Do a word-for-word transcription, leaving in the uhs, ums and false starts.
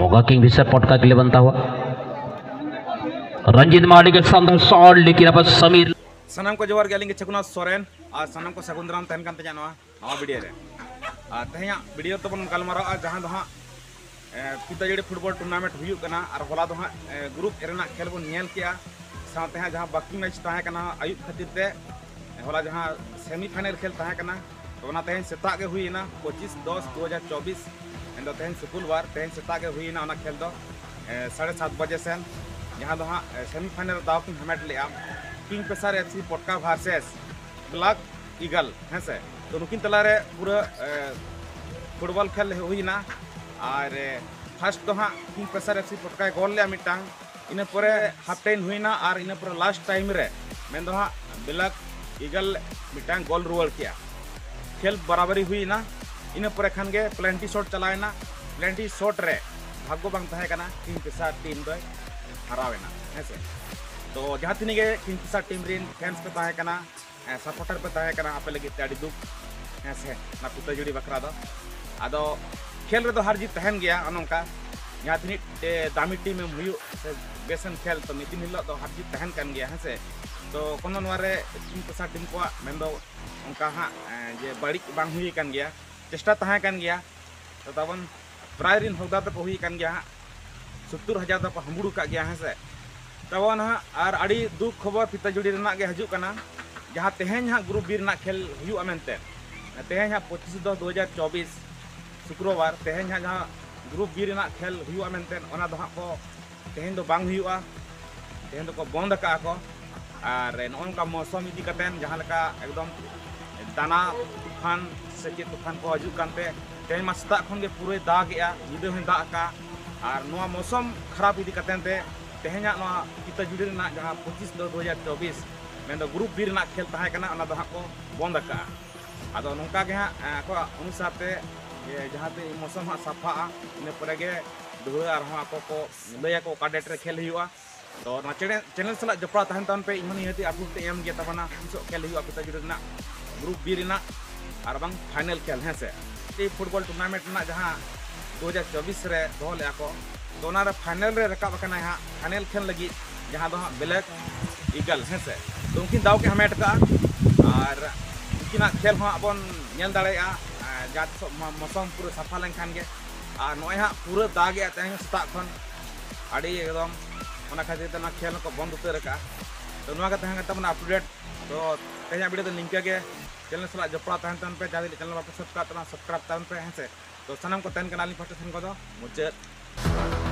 ᱢᱚᱜᱟ ᱠᱤᱝ ᱯᱷᱤᱥᱟᱨ ᱯᱚᱴᱠᱟ ᱠᱤᱞᱤ ᱵᱟᱱᱛᱟᱣᱟ᱾ ᱨᱚᱧᱡᱤᱛ ᱢᱟᱨᱰᱤ ᱜᱮ ᱥᱟᱱᱫᱷᱟ ᱥᱚᱞ ᱞᱤᱠᱤᱨᱟᱵᱟ ᱥᱟᱢᱤᱨ᱾ ᱥᱟᱱᱟᱢ ᱠᱚ ᱡᱚᱦᱟᱨ ᱜᱮ, ᱟᱹᱞᱤᱧ ᱜᱮ ᱪᱷᱟᱠᱩᱱᱟ ᱥᱚᱨᱮᱱ, ᱟᱨ ᱥᱟᱱᱟᱢ ᱠᱚ ᱥᱟᱹᱜᱩᱱ ᱫᱟᱨᱟᱢ ᱛᱟᱦᱮᱱ ᱠᱟᱱ ᱛᱤᱧᱟ ᱱᱚᱣᱟ ᱱᱟᱣᱟ ᱵᱷᱤᱰᱤᱭᱳ ᱨᱮ᱾ ᱟᱨ ᱛᱮᱦᱮᱧᱟᱜ ᱵᱷᱤᱰᱤᱭᱳ ᱛᱮᱵᱚᱱ ᱜᱟᱞᱢᱟᱨᱟᱜᱼᱟ ᱡᱟᱦᱟᱸ ᱫᱚ ᱦᱟᱸᱜ, ᱮ, ᱯᱤᱛᱟᱡᱟᱹᱲᱤ ᱯᱷᱩᱴᱵᱚᱞ ᱴᱩᱨᱱᱟᱢᱮᱱᱴ ᱦᱩᱭᱩᱜ ᱠᱟᱱᱟ, ᱟᱨ ᱦᱚᱞᱟ ᱫᱚ ᱦᱟᱸᱜ, ᱮ, ᱜᱨᱩᱯ ᱮ ᱨᱮᱱᱟᱜ ᱠᱷᱮᱞ ᱵᱚᱱ ᱧᱮᱞ ᱠᱮᱜᱼᱟ᱾ ᱥᱟᱶᱛᱮ ᱦᱟᱸᱜ ᱡᱟᱦᱟᱸ ᱵᱟᱹᱠᱤ ᱢᱮᱪ ᱛᱟᱦᱮᱸ ᱠᱟᱱᱟ ᱟᱹᱭᱩᱵ ᱠᱷᱟᱹᱛᱤᱨ ᱛᱮ, ᱦᱚᱞᱟ ᱡᱟᱦᱟᱸ ᱥᱮᱢᱤ ᱯᱷᱟᱭᱱᱮᱞ ᱠᱷᱮᱞ ᱛᱟᱦᱮᱸ ᱠᱟᱱᱟ, ᱛᱚ ᱚᱱᱟ ᱛᱮᱦᱮᱧ ᱥᱮᱛᱟᱜ ᱜᱮ ᱦᱩᱭᱮᱱᱟ, ᱯᱚᱸᱪᱤᱥ ᱫᱚᱥ ᱫᱩ ᱦᱟᱡᱟᱨ ᱪᱚᱵᱵᱤᱥ, ᱢᱮᱱᱫᱚ ᱛᱮᱦᱮᱧ ᱥᱩᱠᱩᱞᱵᱟᱨ, ᱛᱮᱦᱮᱧ ᱥᱮᱛᱟᱜ ᱜᱮ ᱦᱩᱭᱮᱱᱟ ᱚᱱᱟ ᱠᱷᱮᱞ ᱫᱚ, ᱮ, ᱥᱟᱲᱮ ᱥᱟᱛ ᱵᱟᱡᱮ ᱥᱮᱱ, ᱡᱟᱦᱟᱸ ᱫᱚ ᱦᱟᱸᱜ, ᱮ, ᱥᱮᱢᱤ ᱯᱷᱟᱭᱱᱮᱞ ᱨᱮ ᱫᱟᱣ ᱠᱤᱱ ᱦᱟᱢᱮᱴ ᱞᱮᱜᱼᱟ, ᱠᱤᱝ ᱯᱷᱤᱥᱟᱨ ᱮᱯᱷ ᱥᱤ ᱯᱚᱴᱠᱟ ᱵᱷᱟᱨᱥᱮᱥ ᱵᱞᱟᱠ ᱤᱜᱟᱞ, ᱦᱮᱸ ᱥᱮ᱾ ᱛᱚ ᱱᱩᱠᱤᱱ ᱛᱟᱞᱟᱨᱮ ᱯᱩᱨᱟᱹ, ᱮ, ᱯᱷᱩᱴᱵᱚᱞ ᱠᱷᱮᱞ ᱦᱩᱭᱮᱱᱟ, ᱟᱨ, ᱮ, ᱯᱷᱟᱥᱴ ᱫᱚ ᱦᱟᱸᱜ ᱠᱤᱝ ᱯᱷᱤᱥᱟᱨ ᱮᱯᱷ ᱥᱤ ᱯᱚᱴᱠᱟᱭ ᱜᱳᱞ ᱞᱮᱜᱼᱟ ᱢᱤᱫᱴᱟᱝ, ᱤᱱᱟᱹ ᱯᱚᱨᱮ ᱦᱟᱯ ᱴᱟᱭᱤᱢ ᱦᱩᱭᱱᱟ, ᱟᱨ ᱤᱱᱟᱹ ᱯᱚᱨᱮ ᱞᱟᱥᱴ ᱴᱟᱭᱤᱢ ᱨᱮ ᱢᱮᱱᱫᱚ ᱦᱟᱸᱜ ᱵᱞᱟᱠ ᱤᱜᱟᱞ ᱢᱤᱫᱴᱟᱝ ᱜᱳᱞ ᱨᱩᱣᱟᱹᱲ ᱠᱮᱜᱼᱟ᱾ ᱠᱷᱮᱞ ᱵᱟᱨᱟᱵᱟᱨᱤ ᱦᱩᱭᱮᱱᱟ᱾ ᱤᱱᱟᱹ ᱯᱚᱨᱮ ᱠᱷᱟᱱ ᱜᱮ ᱯᱮᱱᱟᱞᱴᱤ ᱥᱚᱴ ᱪᱟᱞᱟᱣᱮᱱᱟ᱾ ᱯᱮᱱᱟᱞᱴᱤ ᱥᱚᱴ ᱨᱮ ᱵᱷᱟᱜᱽᱜᱚ ᱵᱟᱝ ᱛᱟᱦᱮᱸ ᱠᱟᱱᱟ, ᱠᱤᱝ ᱯᱷᱤᱥᱟᱨ ᱴᱤᱢ ᱫᱚᱭ ᱦᱟᱨᱟᱣᱮᱱᱟ, ᱦᱮᱸ ᱥᱮ᱾ ᱛᱚ ᱡᱟᱦᱟᱸ ᱛᱤᱱᱟᱹᱜ ᱜᱮ ᱠᱤᱝ ᱯᱷᱤᱥᱟᱨ ᱴᱤᱢ ᱨᱮᱱ ᱯᱷᱮᱱᱥ ᱯᱮ ᱛᱟᱦᱮᱸ ᱠᱟᱱᱟ, ᱥᱟᱯᱳᱨᱴᱟᱨ ᱯᱮ ᱛᱟᱦᱮᱸ ᱠᱟᱱᱟ, ᱟᱯᱮ ᱞᱟᱹᱜᱤᱫ ᱛᱮ ᱟᱹᱰᱤ ᱫᱩᱠ, ᱦᱮᱸ ᱥᱮ, ᱚᱱᱟ ᱯᱤᱛᱟᱹᱡᱩᱲᱤ ᱵᱟᱠᱷᱨᱟ ᱫᱚ᱾ ᱟᱫᱚ ᱠᱷᱮᱞ ᱨᱮᱫᱚ ᱦᱟᱨ ᱡᱤᱛ ᱛᱟᱦᱮᱱ ᱜᱮᱭᱟ, ᱚᱱᱮ ᱚᱱᱠᱟ ᱡᱟᱦᱟᱸ ᱛᱤᱱᱟᱹᱜ, ᱮ, ᱫᱟᱢᱤ ᱴᱤᱢ ᱮᱢ ᱦᱩᱭᱩᱜ ᱥᱮ ᱵᱮᱥ ᱮᱢ ᱠᱷᱮᱞ, ᱛᱚ ᱢᱤᱫ ᱫᱤᱱ ᱦᱤᱞᱳᱜ ᱫᱚ ᱦᱟᱨ ᱡᱤᱛ ᱛᱟᱦᱮᱱ ᱠᱟᱱ ᱜᱮᱭᱟ, ᱦᱮᱸ ᱥᱮ᱾ ᱛᱚ ᱠᱳᱱᱳ ᱱᱚᱣᱟ ᱨᱮ ᱠᱤᱝ ᱯᱷᱤᱥᱟᱨ ᱴᱤᱢ ᱠᱚᱣᱟᱜ ᱢᱮᱱᱫᱚ ᱚᱱᱠᱟ ᱦᱟᱸᱜ, ᱮ, ᱡᱮ ᱵᱟᱹᱲᱤᱡ ᱵᱟᱝ ᱦᱩᱭ ᱟᱠᱟᱱ ᱜᱮᱭᱟ, ᱪᱮᱥᱴᱟ ᱛᱟᱦᱮᱸ ᱠᱟᱱ ᱜᱮᱭᱟ᱾ ᱛᱚ ᱛᱟᱵᱚᱱ ᱯᱨᱟᱭ ᱨᱤᱱ ᱦᱚᱠᱫᱟᱨ ᱫᱚᱠᱚ ᱦᱩᱭ ᱟᱠᱟᱱ ᱜᱮᱭᱟ ᱦᱟᱸᱜ, ᱥᱳᱛᱛᱳᱨ ᱦᱟᱡᱟᱨ ᱫᱚᱠᱚ ᱦᱟᱸᱵᱩᱲ ᱟᱠᱟᱫ ᱜᱮᱭᱟ, ᱦᱮᱸ ᱥᱮ᱾ ᱛᱟᱵᱚᱱ ᱦᱟᱸᱜ ᱟᱨ ᱟᱹᱰᱤ ᱫᱩᱠ ᱠᱷᱚᱵᱚᱨ ᱯᱤᱛᱟᱡᱩᱲᱤ ᱨᱮᱱᱟᱜ ᱜᱮ ᱦᱤᱡᱩᱜ ᱠᱟᱱᱟ, ᱡᱟᱦᱟᱸ ᱛᱮᱦᱮᱧ ᱦᱟᱸᱜ ᱜᱨᱩᱯ ᱵᱤ ᱨᱮᱱᱟᱜ ᱠᱷᱮᱞ ᱦᱩᱭᱩᱜᱼᱟ ᱢᱮᱱᱛᱮ, ᱛᱮᱦᱮᱧ ᱦᱟᱸᱜ ᱯᱚᱸᱪᱤᱥ ᱫᱚᱥ ᱫᱩ ᱦᱟᱡᱟᱨ ᱪᱚᱵᱵᱤᱥ, ᱥᱩᱠᱨᱚᱵᱟᱨ, ᱛᱮᱦᱮᱧ ᱦᱟᱸᱜ ᱡᱟᱦᱟᱸ ᱜᱨᱩᱯ ᱵᱤ ᱨᱮᱱᱟᱜ ᱠᱷᱮᱞ ᱦᱩᱭᱩᱜᱼᱟ ᱢᱮᱱᱛᱮ, ᱚᱱᱟ ᱫᱚ ᱦᱟᱸᱜ ᱠᱚ ᱛᱮᱦᱮᱧ ᱫᱚ ᱵᱟᱝ ᱦᱩᱭᱩᱜᱼᱟ, ᱛᱮᱦᱮᱧ ᱫᱚᱠᱚ ᱵᱚᱱᱫ ᱟᱠᱟᱫᱼᱟ ᱠᱚ᱾ ᱟᱨ ᱱᱚᱜᱼᱚ ᱱᱚᱝᱠᱟ ᱢᱚᱣᱥᱚᱢ ᱤᱫᱤ ᱠᱟᱛᱮᱱ ᱡᱟᱦᱟᱸ ᱞᱮᱠᱟ ᱮᱠᱫᱚᱢ ᱫᱟᱱᱟ ᱛᱩᱯᱷᱟᱱ ᱥᱮ ᱪᱮᱫ ᱛᱩᱯᱷᱟᱱ ᱠᱚ ᱦᱤᱡᱩᱜ ᱠᱟᱱᱛᱮ, ᱛᱮᱦᱮᱧ ᱢᱟ ᱥᱮᱛᱟᱜ ᱠᱷᱚᱱ ᱜᱮ ᱯᱩᱨᱟᱹᱭ ᱫᱟᱜ ᱮᱜᱼᱟ, ᱧᱤᱫᱟᱹ ᱦᱚᱸᱭ ᱫᱟᱜ ᱟᱠᱟᱫᱼᱟ᱾ ᱟᱨ ᱱᱚᱣᱟ ᱢᱚᱣᱥᱚᱢ ᱠᱷᱟᱨᱟᱯ ᱤᱫᱤ ᱠᱟᱛᱮᱱ ᱛᱮ ᱛᱮᱦᱮᱧᱟᱜ ᱱᱚᱣᱟ ᱯᱤᱛᱟᱡᱩᱲᱤ ᱨᱮᱱᱟᱜ ᱡᱟᱦᱟᱸ ᱯᱚᱸᱪᱤᱥ ᱫᱚ ᱫᱩ ᱦᱟᱡᱟᱨ ᱪᱚᱵᱵᱤᱥ, ᱢᱮᱱᱫᱚ ᱜᱨᱩᱯ ᱵᱤ ᱨᱮᱱᱟᱜ ᱠᱷᱮᱞ ᱛᱟᱦᱮᱸ ᱠᱟᱱᱟ, ᱚᱱᱟ ᱫᱚ ᱦᱟᱸᱜ ᱠᱚ ᱵᱚᱱᱫ ᱟᱠᱟᱫᱼᱟ᱾ ᱟᱫᱚ ᱱᱚᱝᱠᱟ ᱜᱮ ᱦᱟᱸᱜ, ᱮ, ᱟᱠᱚᱣᱟᱜ ᱚᱱᱩᱥᱟᱨ ᱛᱮ, ᱮ, ᱡᱟᱦᱟᱸ ᱛᱮ ᱢᱚᱣᱥᱚᱢ ᱦᱟᱸᱜ ᱥᱟᱯᱷᱟᱜᱼᱟ, ᱤᱱᱟᱹ ᱯᱚᱨᱮ ᱜᱮ ᱫᱩᱦᱲᱟᱹ ᱟᱨᱦᱚᱸ ᱟᱠᱚ ᱠᱚ ᱞᱟᱹᱭᱟᱠᱚ ᱚᱠᱟ ᱰᱮᱴ ᱨᱮ ᱠᱷᱮᱞ ᱦᱩᱭᱩᱜᱼᱟ᱾ ᱛᱚ ᱱᱚᱣᱟ ᱪᱮᱱᱮᱞ, ᱪᱮᱱᱮᱞ ᱥᱟᱞᱟᱜ ᱡᱚᱯᱲᱟᱣ ᱛᱟᱦᱮᱱ ᱛᱟᱵᱚᱱ ᱯᱮ, ᱤᱧᱦᱚᱸ ᱱᱤᱦᱟᱹᱛᱤ ᱟᱯᱰᱮᱴ ᱮᱢ ᱜᱮ ᱛᱟᱵᱚᱱᱟ ᱛᱤᱥᱚᱜ ᱠᱷᱮᱞ ᱦᱩᱭᱩᱜᱼᱟ ᱯᱤᱛᱟᱡᱩᱲᱤ ᱨᱮᱱᱟᱜ᱾ group B ᱨᱮᱱᱟᱜ ᱟᱨ ᱵᱟᱝ final ᱠᱷᱮᱞ, ᱦᱮᱸ ᱥᱮ᱾ ᱛᱮ football tournament ᱨᱮᱱᱟᱜ ᱡᱟᱦᱟᱸ ᱫᱩ ᱦᱟᱡᱟᱨ ᱪᱚᱵᱵᱤᱥ ᱨᱮ ᱫᱚᱦᱚ ᱞᱮᱫᱼᱟ ᱠᱚ, ᱛᱚ ᱚᱱᱟ ᱨᱮ final ᱨᱮ ᱨᱟᱠᱟᱵ ᱟᱠᱟᱱᱟᱭ ᱦᱟᱸᱜ, final ᱠᱷᱮᱞ ᱞᱟᱹᱜᱤᱫ ᱡᱟᱦᱟᱸ ᱫᱚ ᱦᱟᱸᱜ Black Eagle, ᱦᱮᱸ ᱥᱮ᱾ ᱛᱚ ᱩᱱᱠᱤᱱ ᱫᱟᱣ ᱠᱤᱱ ᱦᱟᱢᱮᱴ ᱟᱠᱟᱫᱼᱟ ᱟᱨ ᱩᱱᱠᱤᱱᱟᱜ ᱠᱷᱮᱞ ᱦᱚᱸ ᱟᱵᱚᱱ ᱧᱮᱞ ᱫᱟᱲᱮᱭᱟᱜᱼᱟ, ᱟᱨ ᱡᱟᱦᱟᱸ ᱛᱤᱥᱚᱜ ᱢᱚ-, ᱢᱚᱥᱚᱢ ᱯᱩᱨᱟᱹ ᱥᱟᱯᱷᱟ ᱞᱮᱱᱠᱷᱟᱱ ᱜᱮ᱾ ᱟᱨ ᱱᱚᱜᱼᱚᱭ ᱦᱟᱸᱜ ᱯᱩᱨᱟᱹ ᱫᱟᱜᱮᱜᱼᱟ ᱛᱮᱦᱮᱧ ᱥᱮᱛᱟᱜ ᱠᱷᱚᱱ ᱟᱹᱰᱤ ᱮᱠᱫᱚᱢ, ᱚᱱᱟ ᱠᱷᱟᱹᱛᱤᱨ ᱛᱮ ᱚᱱᱟ ᱠᱷᱮᱞ ᱦᱚᱸᱠᱚ ᱵᱚᱱᱫ ᱩᱛᱟᱹᱨ ᱟᱠᱟᱫᱼᱟ᱾ ᱛᱚ ᱱᱚᱣᱟ ᱜᱮ ᱛᱟᱦᱮᱸ ᱠᱟᱱ ᱛᱟᱵᱚᱱᱟ update᱾ ᱛᱚ ᱛᱮᱦᱮᱧᱟᱜ video ᱫᱚ ᱱᱤᱝᱠᱟᱹ ᱜᱮ᱾ Channel ᱥᱟᱞᱟᱜ ᱡᱚᱯᱲᱟᱣ ᱛᱟᱦᱮᱱ ᱛᱟᱵᱚᱱ ᱯᱮ, ᱡᱟᱦᱟᱸ ᱛᱤᱱᱟᱹᱜ channel ᱵᱟᱯᱮ subscribe ᱛᱟᱵᱚᱱᱟ, subscribe ᱛᱟᱵᱚᱱ ᱯᱮ, ᱦᱮᱸ ᱥᱮ᱾ ᱛᱚ ᱥᱟᱱᱟᱢ ᱠᱚ ᱛᱟᱦᱮᱱ ᱠᱟᱱᱟ ᱟᱹᱞᱤᱧ ᱯᱟᱦᱴᱟ ᱥᱮᱱ ᱠᱷᱚᱱ ᱫᱚ ᱢᱩᱪᱟᱹᱫ᱾